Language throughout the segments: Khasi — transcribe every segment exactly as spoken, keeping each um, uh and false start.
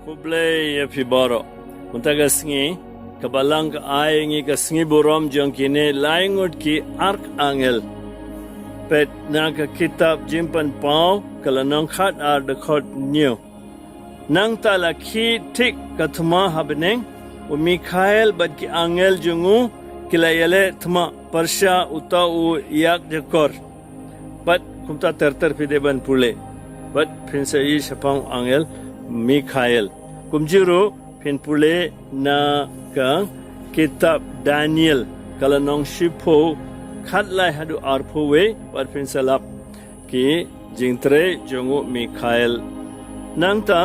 Khublei ïa phi baroh. Mynta ka sngi, ka Balang ka ai ngi ka sngi burom jong kine lai ngut ki arkangel. Peit na ka kitab Jingpynpaw, ka lynnong khat ar dkhot hynñiew. Nangta la khie thik ka thma ha bneng, u Mikhael bad ki angel jong u ki la ïaleh thma pyrshah uta u ïakjakor. Bad kumta ter ter phi dei ban pule. Bad phin sa ïohi shaphang u angel Mikhael. Kumjuh ruh phin pule na ka kitab Daniel, ka lynnong shiphew, khatlai haduh arphew wei, bad phin sa lap ki jingtrei jong u Mikhael. Nangta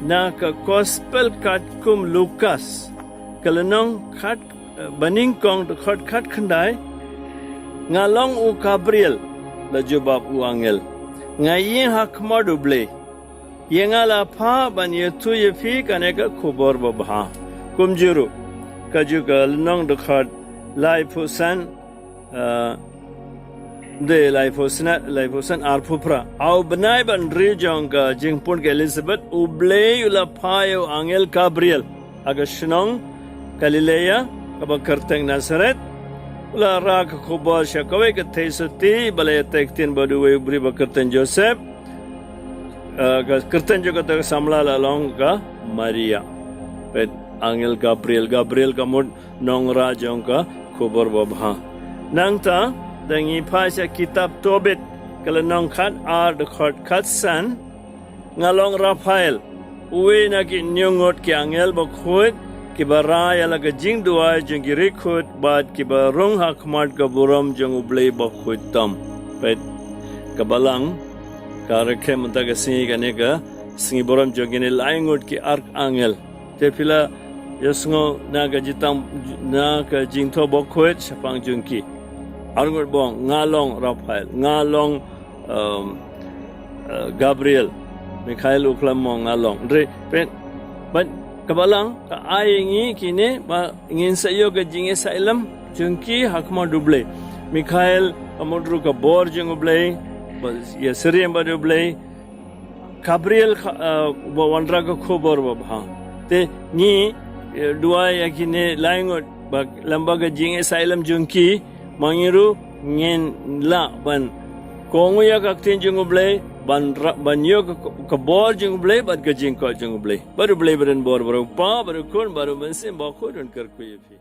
na ka Gospel katkum Lukas, ka lynnong khat, eh, banyngkong dkhot khatkhyndai, nga long u Gabriel, la jubab u angel. Nga ïeng ha khmat U Blei. Ïa nga la phah ban ïathuh ïa phi kane ka khubor babha. Kumjuh ruh, kajuh ka lynnong dkhot laiphew san, ah, de laiphew san, laiphew san arphew phra. Ha u bnai ba hynriew jong ka jingpun ka Elizabeth, U Blei u la phah ïa u angel Gabriel ha ka shnong Galilea, kaba kyrteng Nazareth. U la rah ka khubor sha kawei ka theisotti ba la ïatai ktien bad uwei u briew ba kyrteng Joseph. Eh, ka kyrteng jong kata ka samla la long ka Maria. Peit, angel Gabriel, Gabriel ka mut nongrah jong ka khubor babha. Nangta, da ngi phai sha kitab Tobit, ka lynnong khat ar dkhot khatsan, nga long Raphael, uwei na ki hynñiew ngut ki angel bakhuid, kiba rah ïa la ka jingduwai jong ki riewkhuid bad kiba rung ha khmat ka burom jong U Blei Bakhuid Tam. Peit, ka Balang ka rakhe mynta ka sngi kane ka sngi burom jong kine lai ngut ki arkangel. Te phi la ïohsngew na ka jingthoh, na ka jingthoh bakhuid shaphang jong ki. Arngut bong, nga long Raphael, nga long, um, eh, Gabriel. Mikhael u khlem ong nga long. Hynrei, peit, bad ka Balang ka ai ngi kine ba ngin sa ïoh ka jingïasaid lem jong ki ha khmat U Blei. Mikhael ka mut ruh ka bor jong U Blei, ba ïasyriem bad U Blei. Gabriel ka, eh, ba wanrah ka khubor babha. Te ngi, eh, duwai ïa kine lai ngut ba lem bad ka jingïasaid lem jong ki, ma ngi ruh ngin lah ban kohnguh ïa ka ktien jong U Blei, ban ra-, ban ïoh ka, ka bor jong U Blei bad ka jingkoit jong U Blei. Bad U Blei ba don bor, bad U Pa, bad U Khun, bad U Mynsiem Bakhuid un kyrkhu ïa phi.